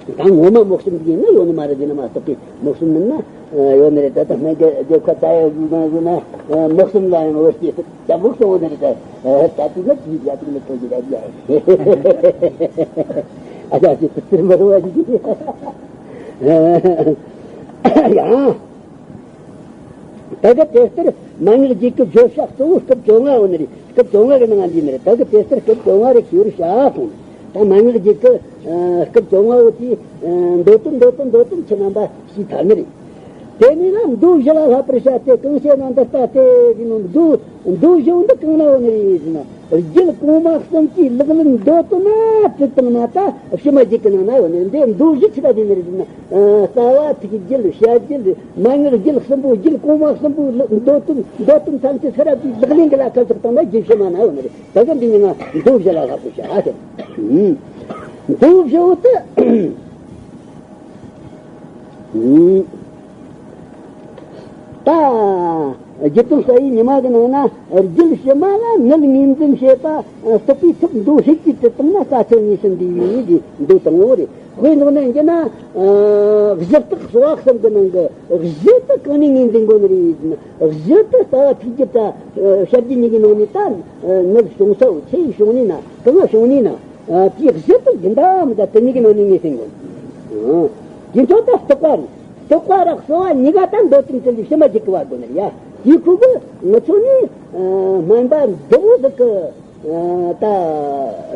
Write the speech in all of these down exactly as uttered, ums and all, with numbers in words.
ད་ངོ་མ་མོ་གསུམ་ཡིན་ན་ཡོད་ནི་མ་རེད། ཡིན་ན་མ་གཏོགས་པའི་མོ་གསུམ་མིན་ན་ཡོད་ནི་རེད། ད་ལྟ་སྨན་གྱི་རྒྱལ་ཁ་ད་ཡོད་ན་ཡོད་ན་མོ་གསུམ་ལ་ཡང་འོ་སྐྱེས་ད་མོ་གསུམ་འོ་ནི་རེད། ད་ད་དུས་ན་དུས་ཡ་དུས་ན་ཐོན་གྱི་རེད་ཡ། ཨ་ཅག་ཅིག་ཏུ་ཚིར་མ་རུ་བ་ཅིག་ཡང་། ད་གི་དེ་ལྟར་མན་ངག་རྒྱུད་ཀྱི་བརྗོད་བྱ་གཙོ་བོ་སྐབས་བཅོ་ལྔ་བོ་ནི་རེད། སྐབས་བཅོ་ལྔ་གི་ནང་འདུས་ནི་རེད། ད་གི་དེ་ལྟར་སྐབས་བཅོ་ལྔ་རེ་ཤེས་པར་བྱ་གསུངས། ད་མན་ངག་རྒྱུད་ཀྱི་སྐབས་བཅོ་ལྔ་བོ་དེའི་མདོ་དོན་མདོ་དོན་མདོ་དོན་ཁྱེད་རྣམ་པ་ཤེས་ཐལ་ནི་རེད། དེ་ནས་ན་མདོ་བཞི་ལ་བསླབ་པར་བྱ་སྟེ། གང་ཞེ་ན་འདི་ལྟ་སྟེ་ཟེར་ནོ། མདོ་མདོ་བཞི་བོ་འདི་གང་ན་བོ་ནི་རེད་ཟེར་ན། རྒྱུད་གོང་མ་གསུམ་གྱི་ལག་ལེན་མདོ་དོན་ན་དྲིལ་བཏང་ན་ད་ཕྱི་མ་རྒྱུད་ཀྱི་ནང་ན་ཡོད་ནི་འདི་མདོ་བཞི་ཆི་ལ་དེ་ནི་རེད་ཟེར་ན། རྩ་བ་ཐུགས་རྒྱུད་བཤད་རྒྱུད་མན་ངག་རྒྱུད་གསུམ་པོ་རྒྱུད་གོང་མ་གསུམ་པོའི་ལག་མདོ་དོན་མདོ་དོན་ཐམས་ཅད་ཤེས་རབ་ཀྱི་ལག་ལེན་གྱི་ལ་ཁ་ཚུགས་བཏང་ན་རྒྱུད་ཕྱི་མ་ན་ཡོད་ནི་རེད། ད་ག་འདི་ཉིད་ང་མདོ་བཞི་ལ་བསླབ་པར་བྱ་ཟེར། མདོ་བཞི་བོ་དེ། ད་རྒྱུད་དོན་གསལ་བའི་ཉི་མ་གི་ནང་ན་རྒྱུད་ཕྱི་མ་ལ་ནད་ངོས་འཛིན་བྱེད་པ་སོགས་པའི་ཐབས་མདོ་ཧྲིལ་གྱིས་དྲིལ་བཏང་ན་རྩ་ཚིག་གཉིས་སུ་འདུས་པའི་གི་མདོ་དང་པོ་རེད། དཔེ་འཇོག་ནས་བགྱིས་ན། གཞི་རྟགས་གསོ་བ་གསུམ་གྱི་ནང་གི་གཞི་དེ་གང་ནས་ངོས་འཛིན་དགོས་ནི་རེད་ཟེར་ན། གཞི་དེ་རྩ་བ་ཐུགས་རྒྱུད་དང་བཤད་རྒྱུད་གཉིས་ཀྱི་ནང་ནས་ད་ནད་བྱུང་ས་བོ་ཆེ་ཡི་བྱུང་ནས་ན་གང་ལ་བྱུང་ནས་ན། དེའི་གཞི་དེ་ཡིན་ད་མི་ད་དེ་གཉིས་ཀྱི་ནང་ནས་ངོས་འཛིན་དགོས། དེ་ཚོ་ད་རྟོག་པ་རེད། རྟོག་པ་ར་གསོ་བ་གཉིས་ཀ་ད་མདོ་དོན་དྲིལ་བའི་ཕྱི་མ་རྒྱུད་ཀྱི་བར་དགོས་ནི་རེད་ཡ། དེའི་ཁུག་གི་ང་ཚོ་ནི་སྨན་པ་མདོ་བོ་ཟིག་གི་ད་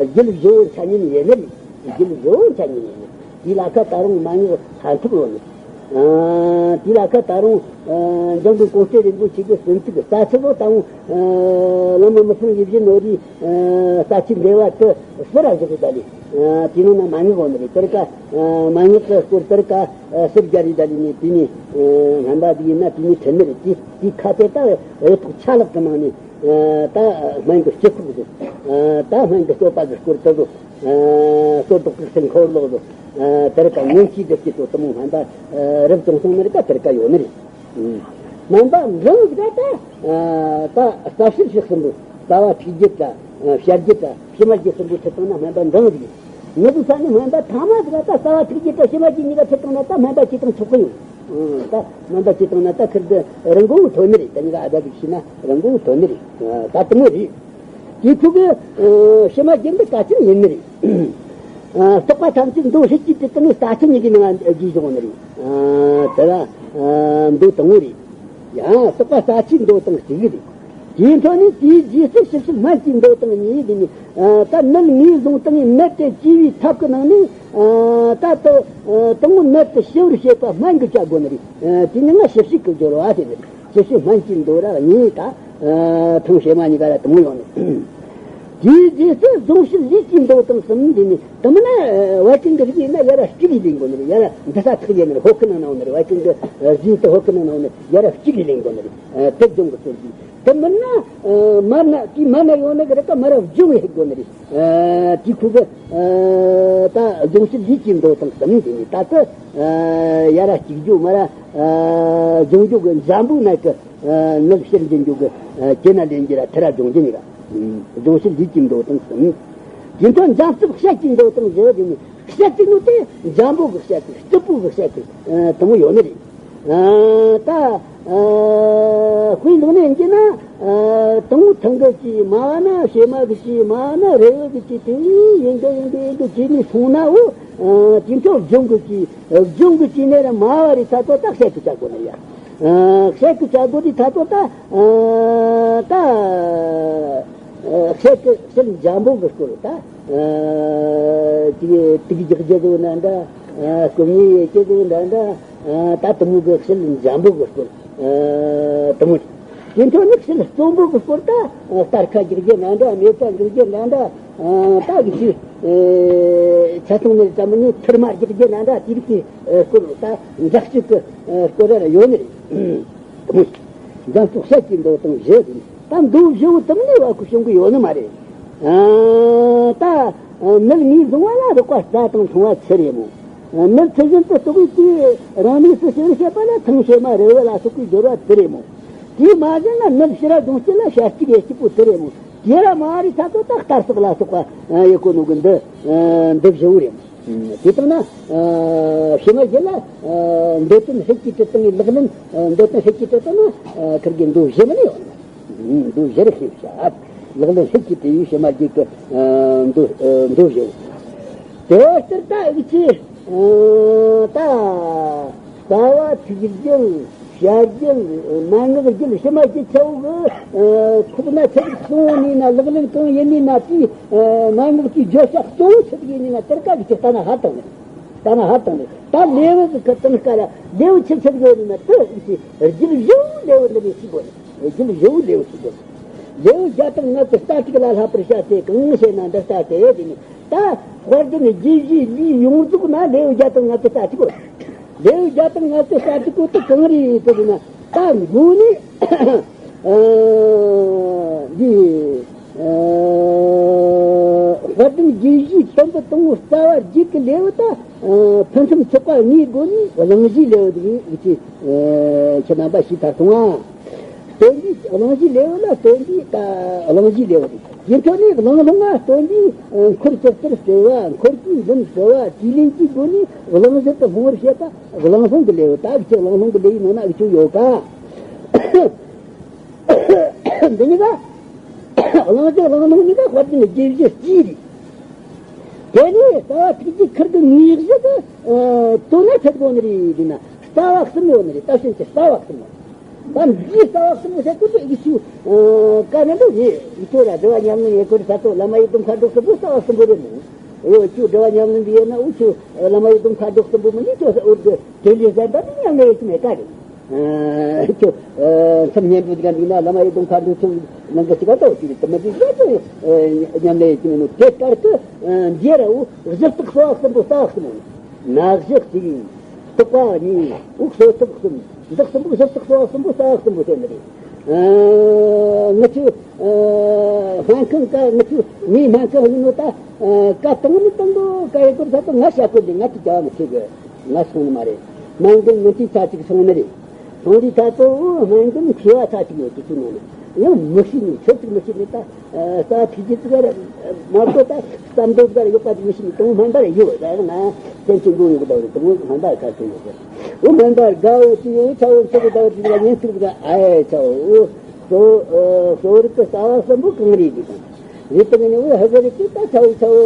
རྒྱུད་བཞི་བོ་འཆད་ཉན་ཡིན་ནི་རེད། རྒྱུད་བཞི་བོ་འཆད་ཉན་ཡིན་ནི། དེའི་ལ་ཁ་ད་རུང་མན་ངག་ཕན་ཐོགས་ཡོད་ནི། དེའི་ལ་ཁ་ད་རུང་འཇམ་མགོན་གོང་སྤྲུལ་རིན་པོ་ཆེ་གི་གསུང་ཚིག་རྩ་ཚིག་ལོ་དང་བླ་མ་མི་ཕམ་ཡིད་བཞིན་ནོར་བུའི་རྩ་ཆེན་འགྲེལ་བ་དེ་སུ་ར་བཞག་གི་ད་ལི། དེའི་ནང་ན་མན་ངག་ཡོད་ནི་རེད། དེར་ཀ་མན་ངག་གི་སྐོར་དེར་ཀ་སུ་རྒྱ་རི་ད་ལི་ནི་དེ་ནི་སྨན་པ་དེ་ཡིན་ན་དེ་ནི་ཁྲིད་ནི་རེད། དེ་དེའི་ཁ་དེ་ད་རེ་ཐོག་ཆ་ལག་གི་ནང་ནས། ད་སྨན་གྱི་སྤྱི་ཁོག་ཟེར། ད་སྨན་གྱི་སྤྱོད་པ་གི་སྐོར་དུ་ཟེར། སོར་དུ་ཀུག་སེ་འཁོར་ལོ་ཟེར། དེར་ཀ་ཉིན་གཅིག་དུ་སྐྱེ་སོ་དུ་མོ་སྨན་པ་རབ་བྱུང་སོང་ནི་རེད། ད་དེར་ཀ་ཡོད་ནི་རེད། སྨན་པ་འབྲིང་ཟིག་ད་ད་རྩ་བཤད་ཞིག་གསུམ་པོ་རྩ་བ་ཐུགས་རྒྱུད་ད་བཤད་རྒྱུད་ད་ཕྱི་མ་རྒྱུད་གསུམ་པོ་ཁྲིད་བཏང་ན་སྨན་པ་འབྲིང་ཟིག་ངེད་ཚོ་ས་ནི་སྨན་པ་ཐ་མ་ཟིག་ད་རྩ་བ་ཐུགས་རྒྱུད་ད་ཕྱི་མ་རྒྱུད་གཉིས་ཀ་ཁྲིད་བཏང་ན་ད་སྨན་པ་ཆེ་ཐང་ཆོག་གི་ཡོད། ད་སྨན་པ་ཆེ་ཐང་ན་ད་ཁིར་དུ་རིན་གོང་ཐོན་ནི་རེད། ད་གཉིས་ཀ་ཨ་ད་ཟིག་ཤི་ན་རིན་གོང་ཐོན་ནི་རེད། ད་དུ་མོ་རེད། དེའི་ཁུག་གི་ཕྱི་མ་རྒྱུད་འདི་ག་ཚོད་ཡིན་ནི་རེད། རྟོག་པ་ཐམས་ཅད་མདོ་ཧྲིལ་གྱིས་དེ་དུ་ནི་རྩ་ཆེན་གཉིས་ཀྱི་ནང་ང་རྒྱུས་བྱུང་ནི་རེད། དེ་ལ་མདོ་དང་པོ་རེད། ཡང་རྟོག་པ་རྩ་ཆེན་མདོ་དང་གཅིག་རེད། དེའི་འཕྲོ་ནས་དེའི་རྗེས་སུ་ཞིབ་ཕྱིར་སྨན་གྱི་མདོ་དང་གཉིས་དེ་ནི། ད་ནད་ངོས་བཟུང་དང་ནད་དེ་བཅོས་པའི་ཐབས་ཀྱི་ནང་ནས། ད་ལྟ་དང་པོ་ནད་དེ་ཞི་བར་བྱེད་པ་སྨན་གྱིས་བྱ་དགོས་ནི་རེད། དེ་ནི་ང་ཞིབ་ཕྱིར་གྱི་སྦྱོར་བ་དེ་ནི་རེད། ཞིབ་ཕྱིར་སྨན་གྱི་མདོ་ར་གཉིས་ད། ཐང་ཤེས་མ་གཉིས་ཀ་ལ་དུ་མོ་ཡོང་ནི། དེའི་རྗེས་སུ་རྫོང་ཕྱི་ལུས་ཀྱི་མདོ་དང་གསུམ་འདི་ནི་དུ་མོ་ན་བད་ཀན་གྱི་རིགས་ཡིན་ན་ཡ་ར་གཅིག་ལས་ལེན་དགོས་ནི་རེད། ཡ་ར་འདི་ས་ཐག་ཡིན་ནི་རེད། ཧོ་ཁི་ནང་ན་འོ་ནི་རེད། བད་ཀན་གྱི་རྫས་དེ་ཧོ་ཁི་ནང་ན་འོ་ནི་ཡ་ར་གཅིག་ལས་ལེན་དགོས་ནི་རེད། དེ་སྦྱོང་གི་སྲོལ་གྱིས་དུ་མོ་ན་མར་ན་དེའི་མར་ན་ཡོང་ནི་གི་རེད། ཀ་མར་ར་སྦྱོང་ཡེ་དགོས་ནི་རེད། དེའི་ཁུག་གི་ད་རྫོང་ཕྱི་ལུས་ཀྱི་མདོ་དང་གསུམ་འདི་ནི་ད་ལྟ་ཡ་ར་གཅིག་རྒྱུ་མ་ར་སྦྱོང་རྒྱུ་གི་འཇམ་པོ་ན་གི་ནུབ་ཕྱིར་འབྱིན་རྒྱུ་གི་ཁྱེད་ན་ལེན་རྒྱུ་ར་ཐི་ར་སྦྱོང་རྒྱུ་ནི་ར། རྫོང་ཕྱི་ལུས་ཀྱི་མདོ་དང་གསུམ། དེ་ཚོ་འཇམ་རྩུབ་བཤད་ཀྱི་མདོ་དང་བཞི་དེ་ནི་བཤད་ཀྱི་ནོ་དེ་འཇམ་པོ་གི་བཤད་ཀྱི་རྩུབ་པོ་གི་བཤད་ཀྱི་དུ་མོ་ཡོད་ནི་རེད། ད་དཔེ་འདོགས་ནས་ཡིན་གྱི་ན། དང་པོ་ཐང་གི་ཅི་མ་བ་ན་བྱེ་མ་གི་ཅི་མ་བ་ན་རེ་བ་གི་ཅི་དེ་ཡིན་གི་ཡིན་གི་ཡིན་གི་ཅི་ནི་སོང་ན་འོ། དེ་ཚོ་སྦྱོང་གི་ཅི་སྦྱོང་གི་ཅི་ནས་ར་མ་བ་རེ་ད་ཚོ་ད་བཤད་ཀྱི་བྱ་དགོས་ནི་ཡ། བཤད་ཀྱི་བྱ་དགོས་དེ་ད་ཚོ་ད། ད། ཁྱེད་ཀྱི་ཞལ་འཇམ་པོ་གི་སྐོར་ད། ཅིག་དུག་རྒྱག་རྒྱུ་དེ་འདྲ་འདྲ། སྐུ་ངལ་ཡེ་རྒྱུ་དེ་འདྲ་འདྲ། ད་དུ་མོ་གི་ཞལ་འཇམ་པོ་གི་སྐོར། དུ་མོ། དེ་འཕྲོ་ནི་ཞལ་རྩོམ་པོ་གི་སྐོར་ད། སྟར་ཁ་རྒྱག་རྒྱུ་འདྲ་འདྲ། མེ་བཙའ་འཇུག་རྒྱུ་འདྲ་འདྲ། ད་གི་ཅི། ཆ་ཚང་ནས་ཙམ་ནི་ཐུར་མ་རྒྱག་རྒྱུ་འདྲ་འདྲ། དེ་རིགས་ཀྱི་སྐོར་ད་འདྲ་གཅིག་གི་སྐོར་ར་ཡོད་ནི་རེད། འཇམ་རྩུབ་བཤད་ཀྱི་མདོ་དང་བཞི་དེ་ནི་ད་མདོ་བཞི་བོ་དུ་མོ་ནས་བ་ཁུ་བྱུང་གི་ཡོད་ནི་མ་རེད། ད་ནད་ངོས་བཟུང་བ་ལ་རིག་པ་རྩ་དང་མཐོང་བ་ཆི་རེད་མོ། ནད་ཚུལ་བཞིན་དུ་རྟོགས་པའི་དུས་རང་གནས་སུ་ཞིབ་བཤད་པ་ལ་ཐང་ཤེས་མ་རེ་བ་ལ་སོགས་པའི་སྦྱོར་བ་དེ་རེད་མོ། དེས་མ་ཟིན་ན་ནད་ཕྱི་ར་སྦྱོང་བྱེད་ལ་བྱ་གཅིག་ཡེ་གཅིག་པོ་དེ་རེད་མོ། དེ་ར་མ་རེད་ད་ཚོ་ད་ལྟར་སོགས་ལ་སོགས་པ་ཡེ་གོ་ནོ་གི་འདི་འདི་བཞི་བོ་རེད་མོ། དེ་ལྟ་ན། ཕྱི་མ་བཞི་ལ། འདོད་དོན་ཧྲིལ་གྱིས་དྲིལ་བཏང་ངས་ལག་ལེན། འདོད་དོན་ཧྲིལ་གྱིས་དྲིལ་བཏང་ན། ཁིར་གི་མདོ་བཞི་མིན་ཡོད། མདོ་བཞི་རེ་ཤེས་བྱ། ལག་ལེན་ཧྲིལ་གྱིས་དྲིལ་བའི་ཕྱི་མ་བརྒྱད་ཀྱི། མདོ་མདོ་བཞི། དེ་ལྟར་ད་ཨི་ཆེ། ད། རྩ་བ་ཐུགས་རྒྱུད། བྱ་རྒྱུད། མན་ངག་རྒྱུད། ཕྱི་མ་རྒྱུད་ཆ་བོ་གི། ཁོག་ན་ཆ་བོ་གསུང་ནི་ན། ལག་ལེན་གང་ཡིན་ནི་ན། དེའི་མན་ངག་དེའི་བརྗོད་བྱ་གཙོ་བོ་ཆ་བོ་ཡིན་ནི་ན། དེར་ཀ་གི་ཆེ་ལྟ་ན་ཧ་དང་ནི། ལྟ་ན་ཧ་དང་ནི། ད་ལེའུ་གི་ཁ་དང་ཀ་ལ་ལེའུ་ཆེ་ཆེ་ཡོད་ནི་ན། དེ་ཨི་ཆེ་རྒྱུད་བཞི་བོ་ལེའུ་འདི་ནས་ཤེས་དགོས་ནི། རྒྱུད་བཞི་བོ་ལེའུ་ཤེས་དགོས། ལེའུ་བརྒྱ་དང་ལྔ་བཅུ་རྩ་གཅིག་ལ་བསླབ་པར་བྱ་སྟེ། གང་ཞེ་ན། འདི་ལྟ་སྟེ། དེ་ནི་ད་དཔལ་ལྡན་རྒྱས་བཤད་ལུས་ཡོངས་རྫོགས་ན་ལེའུ་བརྒྱ་དང་ལྔ་བཅུ་རྩ་གཅིག་གོ། ལེའུ་བརྒྱ་དང་ལྔ་བཅུ་རྩ་གཅིག་གོ་དེ་གང་རེད་ཟེར་ན། ད་མགོ་ནས། ཨ། འདི། ཨ། དཔལ་ལྡན་རྒྱས་བཤད་དོན་པོ་དང་པོ་རྩ་བ་རྒྱུད་ཀྱི་ལེའུ་ད། ཨ། ཕུན་སུམ་ཚོགས་པ་ལྔའི་སྒོ་ནས་གླེང་གཞིའི་ལེའུ་འདི་ཡིན་གྱི། ཨ། ཁྱེད་རྣམ་པ་ཞིག་ད་གསུང་ང་། སྟོན་པའི་གླེང་གཞིའི་ལེའུ་ལ་སྟོན་པའི་ད་གླེང་གཞིའི་ལེའུ་རེད། ཡིན་ཐོག་ནས་གླེང་སློང་ང་སྟོན་པའི་འཁོར་ཇི་ལྟར་བརྩེ་བ། འཁོར་གྱི་འབྱུང་བརྩེ་བ། དེའི་ལན་གྱི་སྒོ་ནས་གླེང་གཞི་དུ་སློང་བར་བྱེད་པ་གླེང་སློང་གི་ལེའུ། ད་གི་ཆེ་གླེང་སློང་གི་ལེའུའི་ནང་ན་གི་ཆེ་ཡོད་ཀ། འདི་གཉིས་ཀ། གླེང་གཞི་གླེང་སློང་གཉིས་ཀ་དཔལ་ལྡན་རྒྱས་བཤད་སྤྱི་རེད། དེ་ནས་རྩ་བ་ཐུགས་རྒྱུད་ཁིར་གི་ངེས་གཞི་གི། ཨ། དོན་ན་ཆད་དགོས་ནི་རེད་ཟེར་ན། རྩ་བ་གསུམ་ཡོད་ནི་རེད། ད་ཕྱིན་ཆད་རྩ་བ་གསུམ་ཡོད། ད་འདིའི་རྩ་བ་གསུམ་ཟེར་གོ་དེ་ཨི་ཆུ། ཨ། ཀ་ནས་འདུག་ཡེ་ཨི་ཆུ་ར་འགྲོ་བ་ཉམས་ལེན་ཡེ་གོ་རི་ས་ཏོ་བླ་མ་ཡི་དམ་མཁའ་འགྲོ་གསུམ་པོ་རྩ་བ་གསུམ་པོ་རེད་མོ། འོ་ཆུ་འགྲོ་བ་ཉམས་ལེན་འདི་ཡོད་ན། འུ་ཆུ་བླ་མ་ཡི་དམ་མཁའ་འགྲོ་གསུམ་པོ་མི་ནི་ཆོ་ས་འུར་གི་དེ་ལས་ཟན་པ་ནི་ཉམས་ལེན་ཡེ་ཆུ་མེད་ཀ་རེད། ཨ། ཁྱོད། ཨ། མཚམས་བསྙེན་སྒྲུབ་འདི་ག་འདུག་ན་བླ་མ་ཡི་དམ་མཁའ་འགྲོ་ཚོ་ནང་གི་ཅི་ག་ཏོ་ཅི་རེད། དེ་མ་དེ་ཟེར་ཏེ། ཨ། ཉམས་ལེན་ཡེ་ཅི་མིན་ནོ། དེ་ལྟར་དུ། ཨ། འདི་ར་འུ་གཞི་རྟགས་གསོ་བ་གསུམ་པོ་རྩ་བ་གསུམ་མོ། ན་གཞི་གཅིག་རྟོག་པ་གཉིས། འུ་གསོ་ཐབས་གསུམ། འདི་གསུམ་པོ་གཞི་རྟགས་གསོ་བ་གསུམ་པོ་རྩ་བ་གསུམ་པོ་དེ་ནི་རེད། ཨ། ང་ཚོས། ཨ། སྨན་ཁང་ཀ་ང་ཚོས་ངའི་སྨན་ཁང་ཡིན་ནོ་ད། ཨ། ཀ་དང་ནི་དང་དོ་ཀ་ཡི་སྐོར་ས་ཏོ་ང་བཤད་གོ་འདི་ང་ཚོས་བྱ་བ་མི་ཤེས་གི། ང་སོང་ནི་མ་རེད། སྨན་ཁང་ང་ཚོས་ཆ་གཅིག་སོང་ནི་རེད། སོང་རི་ཐ་ཚོ་སྨན་ཁང་མཁས་པ་ཆ་གཅིག་ཡོད་དུ་ཚུད་ནོ་ནི། ཡང་མི་ཤེས་ནི། ཆོས་གཅིག་མི་ཤེས་ནི་ད། ཨ། ས་ཐིག་ཅི་ཙི་ག་ར་མ་གོ་ད་བསམ་འདོད་ག་ར་ཡོད་པ་དེ་མི་ཤེས་ནི། དང་སྨན་པ་ར་ཡོད་ད་ན་སེམས་ཅན་འགྲོ་ཡོད་གི་ད་རེད། དང་སྨན་པ་ག་ཚོད་ཡོད་གི། འོ་སྨན་པ་དགའ་བོ་ཅི་ཡོད་ཆ་བོ་ཚོ་གི་ད་རེད། ཅི་ག་ཉན་ཚིག་ག་ཨ་ཡེ་ཆ་བོ། གསོ་གསོ་རིག་གི་རྩ་བ་གསུམ་པོ་གང་རེད་ཀྱི་དང་། རེད་དེ་ནས་འོ་ཧ་ག་རེད་ཀྱི་ད་ཆ་བོ་ཆ་བོ་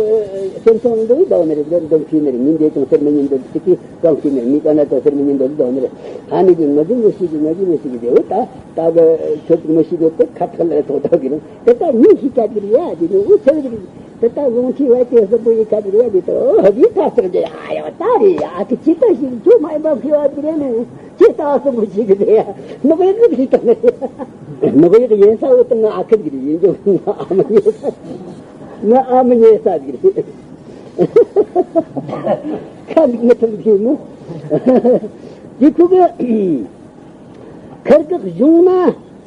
སེམས་ཚོང་འདོད་ཡི་ད་ནི་རེད། འདོད་མཁན་ནི་རེད། མི་འདོད་ཀྱང་སེར་མི་ཉིན་འདོད་ཀྱི་ཅི་གི་གང་མཁན་ནི་རེད། མི་ཀ་ན་ད་སེར་མི་ཉིན་འདོད་ད་ནི་རེད། ཨ་ནི་གི་ང་ཚོ་མི་ཤེས་ཀྱི་ང་ཚོ་མི་ཤེས་ཀྱི་དེ་འོ་ད་ད་གི་ཆོས་ཚོགས་མི་ཤེས་ཀྱི་དེ་ཁ་ཐག་ལ་ཐོག་ད་གི་རེད། དེ་ད་མི་ཤེས་ཀྱ་གི་རེད་ཡ། དེ་ནི་འོ་ཆ་གི་རེད། དེ་ལྟ་ལོང་ཆེ་བ་དེ་གསུམ་པོ་ཡི་ཁ་དེ་རེད་ཡ། དེ་ལྟ་ཨོ་དེ་ཐག་ཆོད་དེ། ཨ་ཡ་ད་རེད་ཡ། ཨ་ཁི་ཅི་ལྟ་ཞིག་ཁྱོད་མ་ཡིན་པ་མཁས་བ་དེ་རེད་ལུ། ཅི་ལྟ་གསུམ་པོ་ཞིག་གི་རེད་ཡ། ནུ་གོ་ཡི་གི་ཞིག་ད་ནི་རེད། ནུ་གོ་ཡི་གི་ཡིན་ས་འོ་ད་ང་ཨ་ཁི་གི་རེད། ཡིན་ཀྱང་ང་ཨ་མ་ཉེ་ས་ང་ཨ་མ་ཉེ་ས་གི་རེད། ཁ་ལིག་མི་ཐུབ་གི་མོ། དེ་ཁུ་གི། ཁར་གི་གཞུང་ན།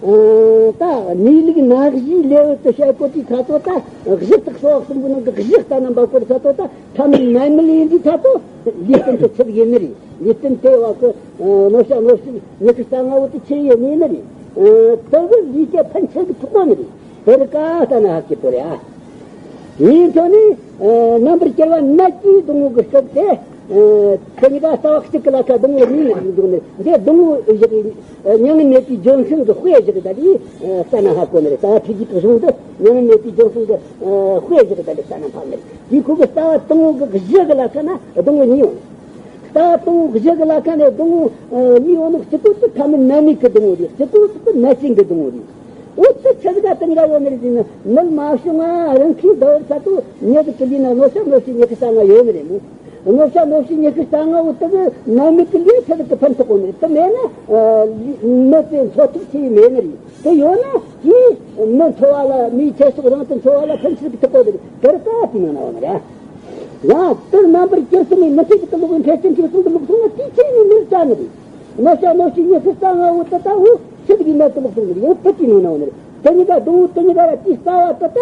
ཨ། ད་གནས་ལུགས་ནག་གཞིའི་ལེའུ་དུ་བཤད་གོ་དུས་ཁ་ཐོ་ད་གཞི་རྟགས་གསོ་བ་གསུམ་པོ་ནང་གི་གཞི་ལྟ་ན་འབབ་གོ་ཁ་ཐོ་ད་ཐ་མི་ནན་མི་ལེན་དུས་ཁ་ཐོ་ལུས་རྟེན་དུ་ཚུད་ཡིན་ནི་རེད། ལུས་རྟེན་དེ་བ་གི་གནོད་བྱ་གནོད་སེམས་ཉི་ཤུ་རྩ་ལྔ་བོ་དུ་ཆེ་ཡོད་ནི་ནི་རེད། ཨ། དེ་གི་ལུས་ཀྱི་ཕན་ཆད་ཀྱི་ཐུག་པ་ནི་རེད། དེ་རུ་ཀ་ལྟ་ན་ཧ་གི་པོ་རེད་ཨ། དེའི་ཐོག་ནས། ཨ། རྣམ་པར་རྒྱལ་བ་ནག་གི་སྡོང་བོ་གི་སྐབས་དེ། ཨ། དེ་གཉིས་ཀ་རྩ་བ་གཅིག་གི་ལ་ཁ་སྡོང་བོ་གཉིས་ནས་འདུག་ནས་འདི་སྡོང་བོ་བཞག་གི། མྱ་ངན་མེད་པའི་ལྗོན་ཤིང་གི་དཔེ་བཞག་གི་ད་དེ་རྩ་ན་ཧ་གོ་ནི་རེད། རྩ་བ་ཐུགས་རྒྱུད་ཀྱི་གཞུང་འདི་མྱ་ངན་མེད་པའི་ལྗོན་ཤིང་གི་དཔེ་བཞག་གི་ད་དེ་རྩ་ན་འཕགས་ནི་རེད། དེའི་ཁུ་གི་རྩ་བ་དང་བོ་གི་གཞི་གི་ལ་ཁ་ན་སྡོང་བོ་གཉིས་ཡོང་། རྩ་བ་དང་བོ་གི་གཞི་གི་ལ་ཁ་ནས་སྡོང་བོ་གཉིས་ཡོང་ནོ་སྤྱི་ཏོག་ཏུ་ཐ་མི་ནད་མེད་ཀྱི་སྡོང་བོ་རེད། སྤྱི་ཏོག་ཏུ་ནད་ཅན་གྱི་སྡོང་བོ་རེད། འོ་ཙི་ཆི་ཟིག་ག་དེ་འགའ་ཡོད་ནི་རེད་ཟེར་ན། ནད་མ་བྱུང་ང་རང་ཁའི་ཟླ་བར་ཚ་དུ་ཉེ་གི་ཀི་ལི་ན་གནོད་བྱ་གནོད་བྱེད་ཉི་ཤུ་རྩ་ལྔ་ཡོད་ནི་རེད་མོ། གནོད་བྱ་གནོད་བྱེད་ཉི་ཤུ་རྩ་ལྔ་བོ་དེ་གི་ནད་མེད་ཀི་ལི་ཆི་ཟིག་གི་ཕན་ཐོགས་གོ་ནི་རེད། དེ་མེད་ན། ཨ། མི་དེ་འཚོ་ཐབས་ཆེ་བའི་མེད་ནི་རེད། དེ་ཡོད་ན་དེས་མི་འཚོ་བ་ལ་མིའི་ཚེ་སྲོག་རང་དུ་འཚོ་བ་ལ་ཕན་ཆེ་གི་ཐོགས་གོ་ནི་རེད། དེར་ཀ་དེ་ནང་ན་ཡོད་ནི་རེད། ཡང་དེར་རྣམ་པར་གྱུར་ཚུལ་ནི་མི་ཚེ་གི་ཀློག་གི་འཕྲལ་ཅན་གྱི་གསུང་གི་ལུགས་སོང་ན་དེའི་ཆེད་ནས་མིར་བྱ་ནི་རེད། གནོད་བྱ་གནོད་བྱེད་ཉི་ཤུ་རྩ་ལྔ་བོ་དེ་ལྟ་བུ་ཆི་ཟིག་ཡིན་ན་དེ་ལོག་སོང་ནི་ཡང་དེ་དེའི་ནང་ན་ཡོད་ནི་རེད། དེ་གཉིས་ཀ་སྡོང་བོ་དེ་གཉིས་ཀ་ལ་དེའི་རྩ་བ་དེ་ད་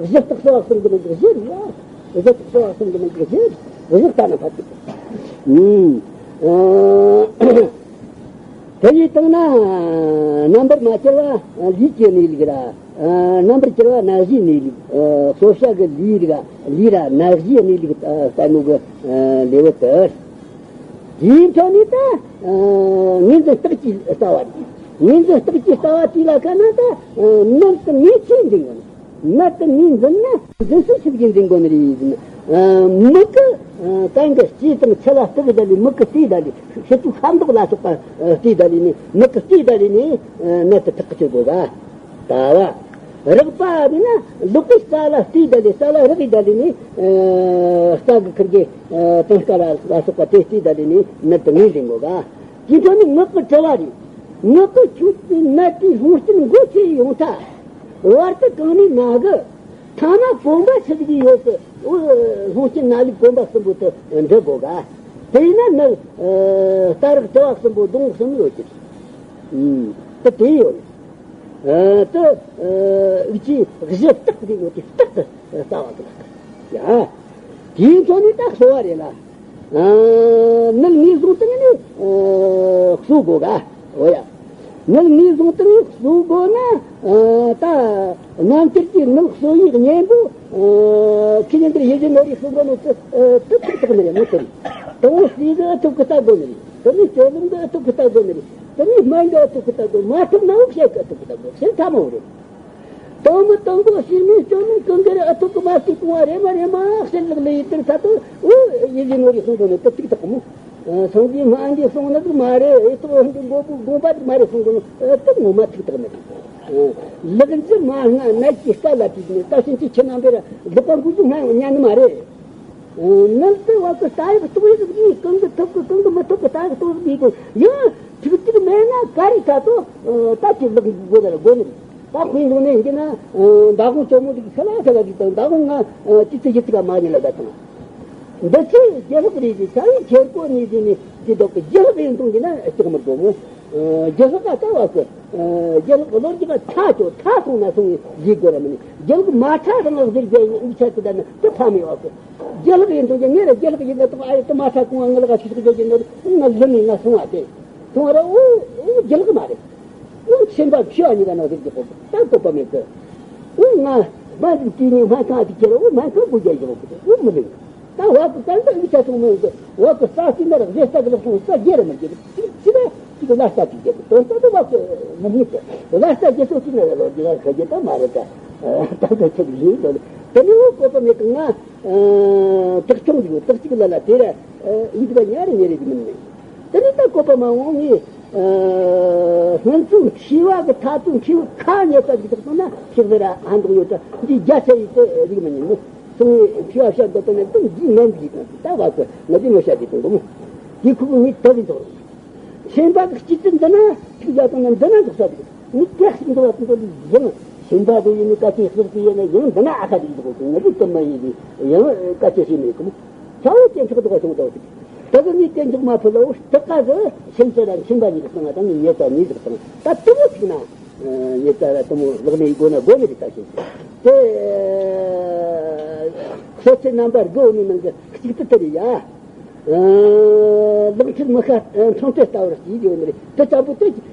གཞི་རྟགས་གསོ་བ་གསུམ་གྱི་ནང་གི་གཞི་རེད་ཡ། གཞི་རྟགས་གསོ་བ་གསུམ་གྱི་ནང་གི་གཞི་རེད། གཞི་ལྟ་ན་ཕ་གི། ཨུམ། ཨ། དེ་ཡིས་བཏང་ན། རྣམ་པར་མ་གྱུར་པ་ལུས་ཀྱི་གནས་ལུགས་ར། རྣམ་པར་གྱུར་པ་རྣམ་བཞིའི་གནས་ལུགས། གསོ་བྱ་གི་ལུས་ར་ལུས་ར་རྣམ་བཞིའི་གནས་ལུགས་ལྟ་ནོ་གི་ལེའུ་དེ། དེའི་འཕྲོ་ནས་ད། ངོས་འཛིན་རྟགས་ཀྱི་ལྟ་བ་རེད། ངོས་འཛིན་རྟགས་ཀྱི་ལྟ་བ་དེ་ལ་ཁ་ན་ད། ནམ་དུ་ངེས་ཚེ་འཛིན་དགོས། ནད་དུ་ངོས་འཛིན་ན་འཛིན་སྲོལ་ཆུ་བཞི་འཛིན་དགོས་ནི་རེད་ཟེར་ན། མིག་གི་གན་གི་ལྕེ་དང་ཆུ་ལ་བརྟགས་ད་ལས། མིག་གི་ལྟས་ད་ལས། ཕྱི་ཚུལ་ཤ་མདོག་ལ་སོགས་པ་ལྟས་ད་ལས་ནི། མིག་གི་ལྟས་ད་ལས་ནི་ནད་དུ་ཐག་གཅོད་དགོས་ག་ལྟ་བ། རེག་པ་ཡིན་ན་ལག་གི་རྩ་ལ་ལྟས་ད་ལས། རྩ་ལ་རེག་ད་ལས་ནི། རྩ་གི་ཁུར་གི་དང་སྐ་ལ་སོགས་པ་དེ་ལྟས་ད་ལས་ནི་ནད་དུ་ངོས་འཛིན་དགོས་ག་དེའི་འཕྲོ་ནས་ངག་གི་དྲི་བ་རེད། ངག་གི་ཁྱོད་ཀྱི་ནད་དེའི་སློང་རྐྱེན་མགོ་ཆེ་ཡོང་ཐལ། བར་དུ་གང་ནས་ན་གི། ཐ་ན་གོམ་པ་ཆི་ཟིག་ཡོད་གི། འོ། སློང་རྐྱེན་ན་ལུགས་གོམ་པ་གསུམ་པོ་དེ་འདྲི་དགོས་ག་དེ་ཡིན་ན་ནི། ཨ། རྟ་རེག་དྲི་བ་གསུམ་པོ་གདོང་གསུམ་ཡོད་ཀྱི། ཨུམ། དེ་དེ་ཡོད། ཨ། དེ། ཨ། འུ་ཅི་གཞི་རྟགས་ཟིག་ཡོད་དེ་རྟགས་དེ་རྩ་བ་གི་ལག་གི། ཡ། དེའི་འཕྲོ་ནས་ད་གསོ་བ་རེད་ལ། ཨ། ནད་ངོས་བཟུང་སྟེ་ནི། ཨ། གསོ་དགོས་ག་འོ་ཡ། ནད་ངོས་བཟུང་སྟེ་ནི་གསོ་དགོས་ན། ཨ། ད་རྣམ་ཐར་གྱི་ནད་གསོ་བའི་གཉེན་པོ། ཨ། ཁྱེད་ཉིད་འདིར་ཡིད་བཞིན་ནོར་བུའི་གསོ་དགོས་ནོ་དེ། ཨ། དེ་ཐུག་ཐུག་ནི་རེད་མོ་དེ་རེད། དང་པོ་སྲས་ཀྱི་ཨ་ཐུག་གི་ལྟ་དགོས་ནི་རེད། དེ་ནས་སྤྱོད་ལམ་གྱི་ཨ་ཐུག་གི་ལྟ་དགོས་ནི་རེད། དེ་ནས་སྨན་གྱི་ཨ་ཐུག་གི་ལྟ་དགོས། མ་ཐུབ་ན་འུ་བཤད་གི་ཨ་ཐུག་གི་ལྟ་དགོས། བཤད་ཐབས་མང་བོ་རེད། དང་པོ་དང་པོ་ཕྱིར་མིན་སྤྱོད་ལམ་གང་གི་རེད། ཨ་ཐུག་གི་མ་ཐུག་གོང་བ་རེ་མ་རེ་མ་ཕྱིར་ལག་ལེན་ཡིད་བརྟན་ས་དང་། འོ། ཡིད་བཞིན་ནོར་བུའི་གསུང་དོན་ནི་དེ་ཐུག་ཐག་མོ། སངས་རྒྱས་སྨན་གྱིས་གསུངས་ནི་དེ་མ་རེད། ཨེ་ཐུག་ཧན་གྱི་མགོ་བོ་དགོངས་པ་དེ་མ་རེད་གསུང་དོན་ནི་དེ་ངོ་མ་ཐུག་ཐག་ནི་རེད། ལག་འཇུ་མ་སྔ་ནད་ཀྱི་སྐལ་ལ་དུས་ནི། ད་ཕྱིན་ཆད་ཁྱེད་རྣམ་པས་ལག་པ་འགུལ་རྒྱུ་སྔ་ཡང་ཉན་ནི་མ་རེད། ནམ་དུ་བ་གི་རྟ་ཡག་ལྟོ་ཡག་གིས་གང་གི་ཐུབ་གི་གང་གི་མི་ཐུབ་གི་རྟ་ཡག་ལྟོ་ཡག་གིས་གོ་ཡང་ཐུག་ཐུག་མེད་ན་ག་རེ་ད་དོ། ད་ཅི་ལག་དགོས་ལ་དགོས་ནི། ད་དཔེ་འཇོག་ནས་ཡིན་ན། མདང་དགོང་ཇོ་མོ་དེ་གི་ཁ་ལ་ཁ་ལ་དེ་དང་མདང་དགོང་ང་ཅི་ཚེ་ཡི་ཚིག་མ་ཉིད་ལ་ད་དང་། འདི་ཚེ་རྒྱལ་ལག་རེད་ཅེས་ཁྱ་ཡིས་ཁྱེར་གོ་ནས་དེ་ནས་དེ་དོག་གི་རྒྱལ་ལག་ཡིན་དུང་གི་ན་ལྕོག་མི་དགོས་མོ། རྒྱལ་ལག་ད་བ་གི། རྒྱལ་ལག་གི་ལོ་རྒྱུས་ཀ་ཐ་ཆོ་ཐ་སོང་ན་སོང་བའི་ལས་དགོས་ར་མི་ནི། རྒྱལ་ལག་མ་ཐ་རང་ལག་ཟེར་རྒྱལ་ཡིན་འུ་ཆ་ཚོ་ད་ནི་དེ་ཕ་མེད་བ་གི། རྒྱལ་ལག་ཡིན་དུང་གི་ངེད་ར་རྒྱལ་ལག་ཡིན་ན་དོག་ཨ་ཡི་དེ་མ་ཐ་གོང་བ་ང་ལག་ཤི་ཤི་རྒྱལ་གྱི་ནོར་ང་ལུ་ནི་ང་སོང་བ་དེ། སོང་བ་ར་འུ་འུ་རྒྱལ་ལག་མ་རེད། འུ་ཆེན་པ་ཆེ་བ་གཉིས་ཀ་ནང་ཟེར་གྱི་གོ་ད་དོགས་པ་མེད་གི། འུ་ང་སྨན་ཟིག་བྲིས་ནས་སྨན་ཁང་དེ་ཁྱེར་འུ་སྨན་ཁང་སྒོ་རྒྱག་བཞག་གི་འུ་མི་ལེན། ད་བ་གི་ད་འདི་འུ་ཆ་སོང་མི་འདི་བ་གི་ས་སྲིན་ནར་རེ་ས་གི་ལག་སོང་ས་རྒྱལ་ར་མི་རྒྱལ་གི་ཅི་ཅི་ད་ཅི་གི་ལ་ས་ཅི་རྒྱལ་གི་དོན་ད་འདི་བ་གི་མི་ཉིད་གི་ལ་ས་རྒྱལ་སོ་ཅི་ན་ར་ལོ་རྒྱལ་ཁ་རྒྱལ་ད་མ་རེད་ད། ད་ད་ཆི་ཡིན་ལོ་ད་ནི་འུ་བཀོད་པ་མེད་གི་ང་དྲག་ཆུང་འདུག་དྲག་ཅིག་ལ་ལ་དེ་ར་ཡིན་གི་ཉ་རེ་ཉེ་རེ་གི་མི་ནི། དེ་ནས་ད་བཀོད་པ་མ་འོང་ངས། སྔོན་ཚུལ་མཁྲིས་པ་གི་ཐ་ཚུལ་མཁྲིས་པ་ཁ་ཉེ་ས་ཟིག་ཐག་སོང་ན་ཕྱིར་ཟེར་ར་ཨ་མདོག་ཡོད་ད་འདི་རྒྱ་ཆ་ཡིས་དེ་རིག་མི་ཉན་ནི། སོང་ངས་མཁྲིས་པ་བཤད་འདོད་དོན་ནི་དེ་འདི་ནན་གྱིས་དང་ད་བ་གི་ང་དེ་ངོ་ཤ་གྱིས་དང་འདུག་མོ། དེ་ཁུ་གུ་ངས་དེ་རིག་འདུག་ཆེན་པ་གི་སྐྱིད་ཚུལ་འདི་ན་ཐུག་ཡག་དང་ན་འདི་ན་འདུག་ས་འདུག་ནི་ཏེག་ཞིག་འདུག་བ་དང་འདི་ཡང་ཆེན་པ་དེ་ཡིན་ནི་ཀ་ཆེན་ཤོར་གི་ཡོད་ན་ཡང་འདི་ན་ཨ་ཁ་རིག་འདུག་གི་ང་དེ་དེ་མ་ཡིན་གི་ཡང་ཀ་ཆེ་ཤེས་མེད་གི་མོ། ཚ་བོ་ཅན་ཕྲག་དོག་སོང་དོ། ད་གི་ངས་དེ་མཇུག་མ་ཕུལ་ལོ། སྟག་ཀ་གི་སེམས་ཅན་ལ་མཁྱེན་པ་ཉིད་ཀྱི་སྟེང་ང་དང་ངས་ཉེ་ས་ཉིད་ཀྱི་སྟེང་ད་དུ་མོ་ཚིག་ན། ཉེ་ས་ར་དུ་མོ་ལག་ནས་ཡི་གོ་ན་གོ་ནི་རེད་ད་ཤེས་ཀྱི། དེ་སོ་ཚེ་རྣམ་པ་དགུ་ནི་ནང་གི་གཅིག་ཏུ་དེ་རེད་ཡ། ལག་མཐིལ་མི་ཤ་འཕྲང་སྟེ་ལྟ་བར་བྱེད་ཡོད་ནི་རེད་དེ་ལྟ་བུ་དེ།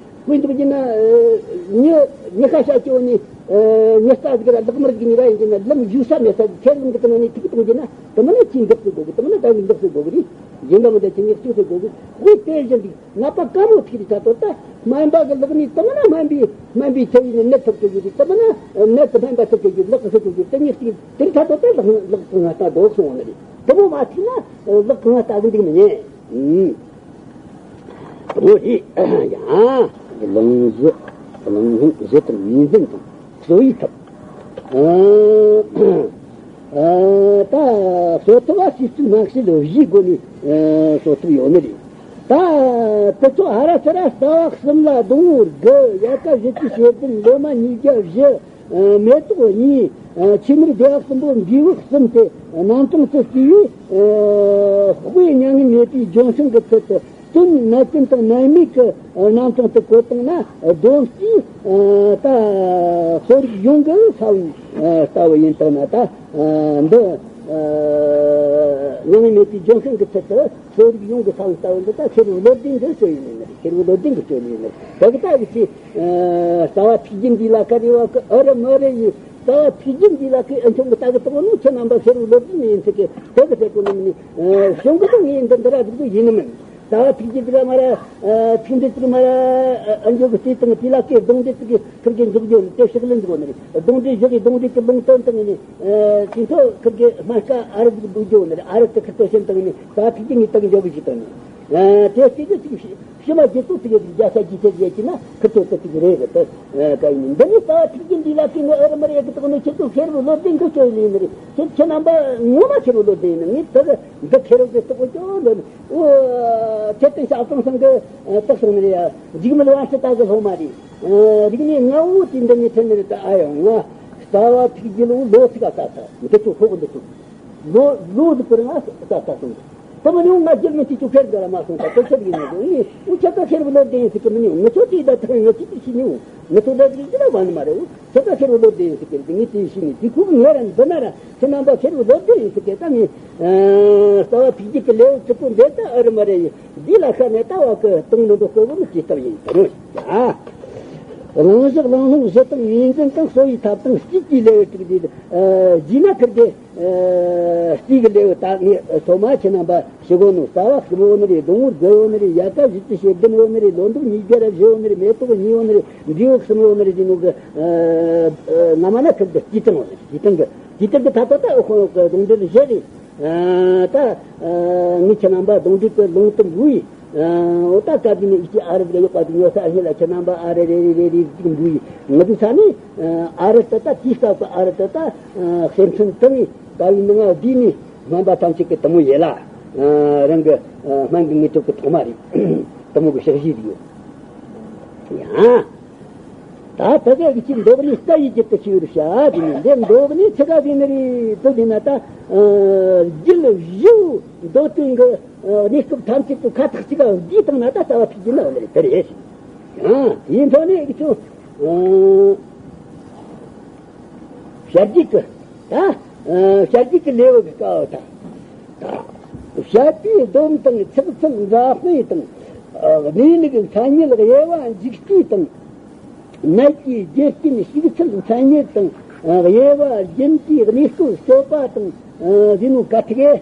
དཔེ་འདུག་ཡིན་ན། ཉི་ཉི་ཤ་ཤ་ཅོ་ནི། ཉི་ཟླ་ཟིག་ར་ལག་དམར་གྱི་ཉི་ར་ཡིན་གྱི་ན་ལམ་བཞུགས་ས་མེད་ས་ཀྱི་ཁས་ལེན་འདི་གི་ནང་ནས་ཐུག་གཏོང་གྱི་ན་དེ་མིན་ན་ཅི་འདག་སེ་དགོས་གི་དེ་མིན་ན་ད་ནི་འདག་སེ་དགོས་གི་རེད། ཡིན་ན་མི་འདྲ་ཅི་ཉག་གཅིག་སེ་དགོས་གི་དཔེ་དེ་བཞིན་འདུག་ནད་པ་དཀའ་མོ་ཐུག་རེད་ད་དོ་ད་སྨན་པ་གི་ལག་ནས་དེ་མིན་ན་སྨན་པའི་སྨན་པའི་ཆ་ཡིན་ནི་ནད་ཐུབ་ཀྱི་ཡོད་རེད་དེ་མིན་ན་ནད་དེ་སྨན་པ་ཐུབ་ཀྱི་ཡོད་ལག་གི་ཐུབ་ཀྱི་ཡོད་དེ་ཉག་གཅིག་དེ་རིང་ད་དོ་ད་ལག་ལག་ང་ལྟ་དགོས་སོང་བ་ནི་རེད་དེ་མོ་མ་ཐུག་ན་ལག་ང་ལྟ་གི་འདུག་མི་ཉན། ཨོ་ཡེ། ཡ། གླང་གཞི། གླང་སྔོན་གཞི་ལྟར་ངོས་འཛིན་དང་གསོ་བའི་ཐབས། ཨ། ཨ། ད་གསོ་ཐབས་ལ་སྲིད་ཚུལ་མ་ཤེས་ལོ་བཞིའི་སྒོ་ནས་གསོ་ཐབས་ཡོད་ནི་རེད། ད་དེ་ཚོ་ཧ་ར་ས་ར་ལྟ་བ་གསུམ་ལ་སྡོང་བོ་དགུ། ཡལ་ག་བཞི་བཅུ་ཞེ་བདུན། ལོ་མ་ཉིས་བརྒྱ་བཞི། མེ་ཏོག་གཉིས། ཆུ་མིག་སྡེ་བ་གསུམ་པོ་འབྲས་བུ་གསུམ་སྟེ་རྣམ་གྲངས་སུ་བརྩིས་པས། དཔེ་མྱ་ངན་མེད་པའི་ལྗོན་ཤིང་གི་ཚུལ་དུ་གཙོ་ནི་ནད་ཀུན་དང་ནད་མེད་ཀྱི་རྣམ་གྲངས་སུ་བཀོད་བཏང་ན་སྡོམ་རྩིས། ད་གསོ་རིག་ཡོངས་ཀྱི་ས་བོན་ལྟ་བུ་ཡིན་བཏང་ན་ད་འདི། མྱ་ངན་མེད་པའི་ལྗོན་ཤིང་གི་ཚུལ་དུ་གསོ་རིག་ཡོངས་ཀྱི་ས་བོན་ལྟ་བུ་འདི་ལྟ་ཤེར་བུ་བློ་ལྡན་གྱི་སྤྱོད་ཡུལ་ཡིན་ནི་རེད། ཤེར་བུ་བློ་ལྡན་གྱི་སྤྱོད་ཡུལ་ཡིན་ནི་རེད། དེ་གི་ལྟ་གི་ཚེ། རྩ་བ་ཐུགས་རྒྱུད་འདི་ལ་ཀ་རི་བ་ཀི་ཨ་རི་མ་རི་ཡི་རྩ་བ་ཐུགས་རྒྱུད་འདི་ལ་ཀི་ཨ་འཆོང་གི་ལྟ་གི་དོགས་ནི་ཁྱེད་རྣམ་པ་ཤེར་བུ་བློ་ལྡན་ཡིན་ཚུལ་གི་དེ་གི་ཟེར་གོ་ནི་མིན་ནི། གཞུང་གི་དོན་ངས་འདི་འདི་ར་ཟིག་ཏུ་ཡིན་ནི་མིན། རྩ་བ་ཐུགས་རྗེ་ཙིག་མ་ར། ཐུགས་འདྲེ་ཙིག་མ་ར། ཨ་འཇོག་གི་སྟེ་དང་དེ་ལ་སྐད་གདོང་འདྲེ་ཙིག་གི་ཁིར་གི་འཇོག་རྒྱུ་ནི་དེ་ཕྱག་ལེན་འཇོག་ནི་རེད། གདོང་འདྲེ་བཞི་གི་གདོང་འདྲེ་གི་ལུང་སྟོན་དང་ནི། དེ་ཚོ་ཁིར་གི་སྨན་ཁ་ཨ་རི་ཟིག་འབུལ་རྒྱུ་ནི་རེད། ཨ་རི་དེ་ཁིར་ཚོ་ཤེན་དང་ནི་རྩ་བ་ཐུགས་རྗེ་ངས་དང་འཇོག་གི་ཞིག་དང་ནི། དེ་སྐད་དུ་ཅིག་ཕྱི་མ་རྒྱུ་ཚོགས་ཙིག་གི་རྒྱ་ས་ཀྱི་ཚེ་རྒྱལ་གྱི་ན་ཁིར་ཚོ་ཙིག་གི་རེད་གི་དེ། ག་ཡིན་འདི་ནི་རྩ་བ་ཐུགས་རྒྱུད་འདི་ལ་ཁྱེད་ངོ་ཨ་རི་མ་རི་ཡ་གི་དོགས་ནི་ཁྱེད་ཚོ་ཤེར་བུ་བློ་ལྡན་གི་སྤྱོད་ཡུལ་ཡིན་ནི་རེད། ཁྱེད་ཁྱེད་རྣམ་པ་ངོ་མ་ཤེར་བུ་བློ་ལྡན་ཡིན་ནི། ངས་དེ་གི་འདི་ཁེར་རོ་གི་དོགས་ཀྱོ་འདི་ནི། འོ། ཁྱེད་དེ་ཞག་དང་སང་གི་རྟགས་སོང་ནི་རེད་ཡ། འཇིགས་མེད་དབང་ཕྱུག་ལྟ་གི་སློབ་མ་རེད། རིག་གནས་ལྔ་བོ་དེ་འདི་ནས་ཐོན་ནི་རེད། ད་ཨ་ཡང་ང་རྩ་བ་ཐུགས་རྒྱུད་ལོ་ལོ་ཚིགས་ཀ་ས་ས་འདི་ཚོ་ཁོག་འདི་ཚོ་ལོ་ལོ་འདི་པར་ང་ས་ས་སོང་། ད་མི་ཉུང་ང་རྒྱལ་མི་ཅིག་ཅུ་ཁེར་འདི་ལ་མ་སོང་། ད་དེ་ཁེར་གི་ནི་འདི་ངས་འུ་ཆ་ད་ཁེར་བུ་ལོ་ལྡན་ཡིན་ཟེར་གི་མི་ཉུང་། ངི་ཚོ་དེ་ད་ཐོན་ངི་ཅི་ཅི་ཤི་ཉུང་། ངི་ཚོ་ད་དེ་ཅི་ད་བ་ནི་མ་རེད། འུ་ཆ་ད་ཁེར་བུ་ལོ་ལྡན་ཡིན་ཟེར་གི་ངས་དེ་ཤི་ནི་དེ་ཁུག་ངས་ར་འདི་ན་ར། ཁྱེད་རྣམ་པ་ཁེར་བུ་ལོ་ལྡན་ཡིན་ཟེར་གི་ད་ངས། རྩ་བ་ཐུགས་རྒྱུད་ཀྱི་ལེའུ་བཅུ་པོ་འདི་ད་ཨ་རི་མ་རེ་ཡིན། འདི་ལ་ཤ་ནས་ལྟ་བ་གི་སྟོང་ནི་འདུག་གོ་བོ་ནི་ཇི་ལྟར་ཡིན་དུ་རུང་ཡ། གླེང་གཞི་གླེང་སློང་བཞི་དང་ངོས་འཛིན་དང་གསོ་བའི་ཐབས་དང་སྐྱིད་ཀྱི་ལེའུ་དྲུག་འདི། རྗེས་ན་ཁིར་གི་རྩིས་ཀྱི་ལེའུ་ད་ངས་སོ་མ་ཁྱེད་རྣམ་པ་ཞུ་གོ་ནོ། རྩ་བ་གསུམ་ཡོད་ནི་རེད། སྡོང་བོ་དགུ་ཡོད་ནི་རེད། ཡལ་ག་བཞི་བཅུ་ཞེ་བདུན་ཡོད་ནི་རེད། ལོ་འདབ་ཉིས་བརྒྱ་ར་བཞི་ཡོད་ནི་རེད། མེ་ཏོག་གཉིས་ཡོད་ནི་རེད། འབྲས་བུ་གསུམ་ཡོད་ནི་རེད། ཟེར་ནོ་གི། སྔ་མ་ན་ཁིར་གི་རྩིས་སྟངས་ཡོད་ནི་རེད། རྩིས་སྟངས་གི་རྩིས་སྟངས་གི་ད་ད་ད་ཨོ་ཁོ་གི་སྡོང་འདྲེ་བཞི་རེད། ད་ངས་ཁྱེད་རྣམ་པ་གདོང་འདྲེ་གི་ལུང་དུ་འབུལ་ཡི། འོ་ད་སྐབས་འདི་ནས་ཨི་ཅི་ཨ་རི་གི་ཡོད་པ་དེ་ཉོ་ས་ཨ་ཧེ་ལ་ཁྱེད་རྣམ་པ་ཨ་རི་རེ་རེ་རེ་རེ་ཅིག་འབུལ་ཡི། ང་དུ་ས་ནས་ཨ་རི་ད་ད་དེའི་སྐབས་སུ་ཨ་རི་ད་ད་སེམས་ཚན་དང་ངས་ཀ་བའི་ནང་ང་བསྡུས་ནས་སྨན་པ་ཐམས་ཅད་ཀྱི་དུ་མོ་ཡེ་ལ་རང་གི་སྨན་གྱི་དངོས་གྲུབ་ཀྱི་ཐོག་མ་རེད། དུ་མོ་གི་ཕྱག་བཞེས་རེད་ཡོད། ཡང་། ད་ད་ག་གི་ཅིག་མདོ་ནས་རྩ་བའི་རྒྱུད་དུ་ཞུ་རུ་བྱ་དེ་ནི་འདི་མདོ་ནས་ཚིག་ག་ཟིན་ནི་རེད་དུ་ཟིན་ན་ད། རྒྱུད་བཞི་བོ་མདོ་དོན་གི་གནས་སྐབས་ཐམས་ཅད་དུ་ཁ་ཐག་གཅིག་ག་འདིའི་སྟེང་ན་ད་རྩ་བ་ཐུགས་རྒྱུད་ན་འོ་ནི་རེད་དེ་རེད། ཡང་དེའི་ཐོག་ནས་ཀྱི་ཚོ། བཤད་རྒྱུད་ཀྱི་ད། བཤད་རྒྱུད་ཀྱི་ལེའུ་གི་སྐབས་དང་། བཤད་པའི་སྡོམ་དང་ཕྱག་འཚལ་འཛབ་དཔེ་དང་། གནས་ལུགས་མཚན་ཉིད་དབྱེ་བ་འཇིག་ལྟས་དང་། ནད་ཀྱི་རྒྱུ་རྐྱེན་ཞིག་ཚུལ་མཚན་ཉིད་དང་། དབྱེ་བ་རྒྱུན་དུས་གནས་སྐབས་སྤྱོད་པ་དང་། ཟེར་ནོ་ག་ཐིག་གེ་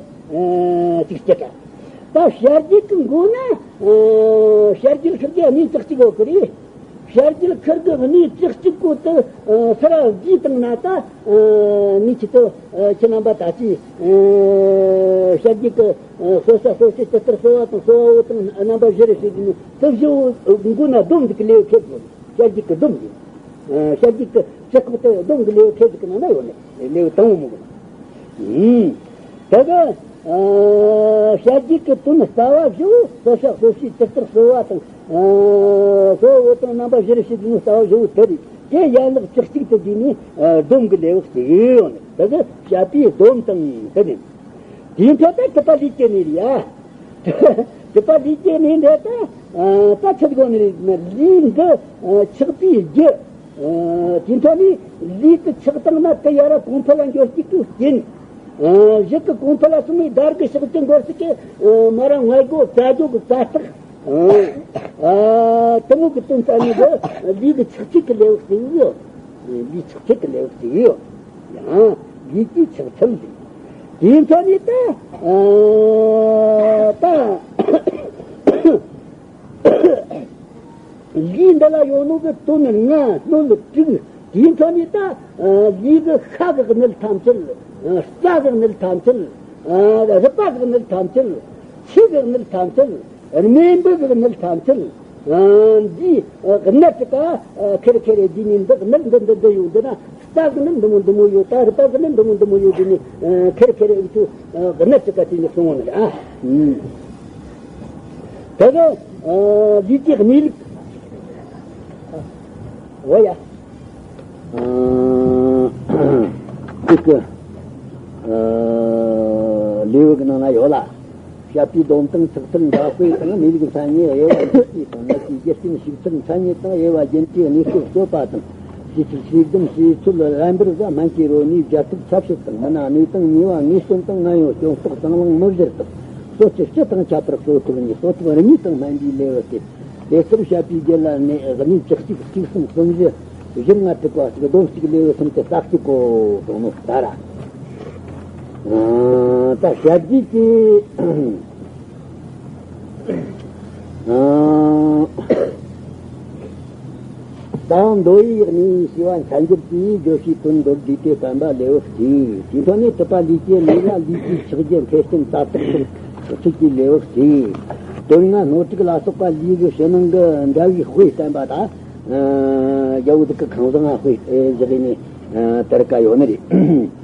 ཅིག་སྤྱད་ད། ད་བཤད་རྒྱུད་ཀྱི་མགོ་ན། བཤད་རྒྱུད་ཁིར་གི་གནས་བཅུ་གཅིག་ཡོད་གི་རེད། བཤད་རྒྱུད་ཁིར་གི་གནས་བཅུ་གཅིག་པོ་དེ་ས་ར་བསྡུས་བཏང་ན་ད། ངས་ཁྱེད་ཚོ་ཁྱེད་རྣམ་པ་ད་ཅི། བཤད་རྒྱུད་ཀྱི་གསོ་བྱ་གསོ་བྱེད་ཇི་ལྟར་གསོ་བ་དང་གསོ་བའོ་དང་རྣམ་པ་བཞི་རེ་ཞིག་ཡིན་ནོ་དེ་བཞི་བོ་མགོ་ན་སྡོམ་འདི་གི་ལེའུ་ཁེལ་དགོས། བཤད་རྒྱུད་ཀྱི་སྡོམ་ཡིན། བཤད་རྒྱུད་ཀྱི་སྤྱི་ཁོག་དེ་སྡོམ་གྱི་ལེའུ་ཁེལ་ཟིག་གི་ནང་ན་ཡོད་ནི་ལེའུ་དང་པོ་མོ་གི། ད་ག་བཤད་རྒྱུད་ཀྱི་དོན་རྩ་བ་བཞི་བོ་གསོ་བྱ་གསོ་བྱེད་ཇི་ལྟར་གསོ་བ་དང་གསོ་བའོ་དང་རྣམ་པ་བཞི་རེ་ཞིག་ཡིན་ནོ་རྩ་བ་བཞི་བོ་དེ་རེད། དེ་ཡན་ལག་བཅུ་གཅིག་ཏུ་བསྡུས་ནས་སྡོམ་གྱི་ལེའུ་གཅིག་ཡོད་ནི། ད་ག་བཤད་པའི་སྡོམ་དང་དེ་ནི། དེའི་ཐད་ད་གྲུབ་པ་ལས་སྐྱེས་ནི་རེད་ཡ། གྲུབ་པ་ལས་སྐྱེས་ནི་འདི་ད། ད་ཆི་དགོས་ནི་རེད་ན་ལས་འདི་ཆགས་པའི་རྒྱུ། དེའི་ཐད་ནས་ལས་དེ་ཆགས་བཏང་ན་དེ་ཡ་ར་གོང་འཕེལ་ལ་འགྱུར་རྒྱུ་གི་རྐྱེན། གཞི་གི་གོང་འཕེལ་ལ་སོང་བའི་བརྡར་གི་ཕྱག་རྒྱུད་འགོར་སྲིད་གི། མ་ར་ངལ་གོ་རྩ་རྒྱུ་གི་རྩ་རྟགས། དེ་མོ་གི་དོན་རྩ་ནི་གི་ལས་གི་ཆགས་ཚུལ་གི་ལེའུ་གཅིག་ཡོད། ལས་ཆགས་ཚུལ་གི་ལེའུ་གཅིག་ཡོད། ཡང་ལས་ཀྱི་ཆགས་ཚུལ་འདི། དེའི་ཐོག་ནས་ད། ད། ལས་འདི་ལ་ཡོད་ནོ་གི་དོན་ལྔ་སྣོད་དྲུག་དེའི་ཐོག་ནས་ད། ལས་ཀྱི་ཤ་གི་གནད་ཐམས་ཅད། རྩ་གི་གནད་ཐམས་ཅད། རུས་པ་གི་གནད་ཐམས་ཅད། ཆུ་གི་གནད་ཐམས་ཅད། རྨེན་བུ་གི་གནད་ཐམས་ཅད། འདིའི་གནད་དེ་ཀ་ཁེར་ཁེར་འདི་ནི་འདི་གནད་འདི་འདི་འདི་ཡོད་འདི་ན་རྩ་གི་གནད་འདི་མོ་འདི་མོ་ཡོད། ད་རུས་པ་གི་གནད་འདི་མོ་འདི་མོ་ཡོད། འདི་ནི་ཁེར་ཁེར་འདི་གནད་དེ་ཀ་དེ་ནི་གསུང་བ་ནི་རེད། ཨ། ད་ག་ལས་ཀྱི་གནས་ལུགས། འོ་ཡ། ཅིག་གི་ལེའུ་གི་ནང་ན་ཡོད་ལ། བཤད་པའི་སྡོམ་དང་ཚིག་ཐུན་འདྲ་དཔེ་དང་གནས་ལུགས་མཚན་ཉིད་དབྱེ་བ་འབྱེད་པའི་དང་ནད་ཀྱི་རྒྱུ་རྐྱེན་ཞིག་ཚུལ་མཚན་ཉིད་དང་དབྱེ་བ་རྒྱུན་གྱི་གནས་སྐབས་སྤྱོད་པ་དང་ ཆེས་ཆེར་ཤེས་ལྡན་ཞེས་ཚུལ་རྣམ་པར་བཟའ། སྨན་གྱི་རོ་ནི་བརྒྱ་ཐུབ་ཚབ་བྱེད་དང་། མི་སྣ་གནས་སྟངས་ཉེས་པ་ངེས་བརྟན་དང་། ངན་གཡོ་སྐྱོན་རྟོག་གཙང་ལང་མི་བཞུར་དང་། གསོད་བྱེད་སྤྱི་དང་ཁྱད་པར་གཙོ་ཐུབ་ནས། གསོད་ཐུབ་རིམས་ནད་དང་སྨན་པའི་ལེའུ་སྟེ། དེ་ལྟར་བཤད་པའི་རྒྱུད་ལ་ནི་གནས་བཅུ་གཅིག་གཅིག་གསུམ་གསུམ་བཞི་བཞི་ལྔ་དྲུག་པ་གཅིག་བདུན་གཅིག་ལེའུ་གསུམ་སྟེ་རྩ་གཅིག་གོ་གསུངས་ནོ་ད་ར། ཨ་ད་བཤད་རྒྱུད་ཀྱི། ཨ་ད་མདོ་ཡི་གནས་ཞེས་པ་མཚན་བརྗོད་ཀྱིས་བརྗོད་བྱའི་དོན་མདོར་བསྡུས་ཏེ་བསྟན་པ་ལེའུ་གཅིག་དེའི་ཐོག་ནས་དྲུག་པ་ལུས་ཀྱི་གནས་ལ་ལུས་ཀྱི་ཆགས་རྒྱུ་འཕེལ་རྐྱེན་ད་དག་ཐག་ཆོད་ཀྱི་ལེའུ་གཅིག་དོན་ལྔ་སྣོད་དྲུག་ལ་སོགས་པ་ལུས་ཀྱི་ཕྱི་ནང་གི་འདྲ་བའི་དཔེ་བསྟན་པ་དང་། ཨ་རྒྱལ་པོ་དེ་གི་ཁང་བཟང་ང་དཔེ་བཞག་ནས་ཨ་དར་ཀ་ཡོད་ནི་རེད།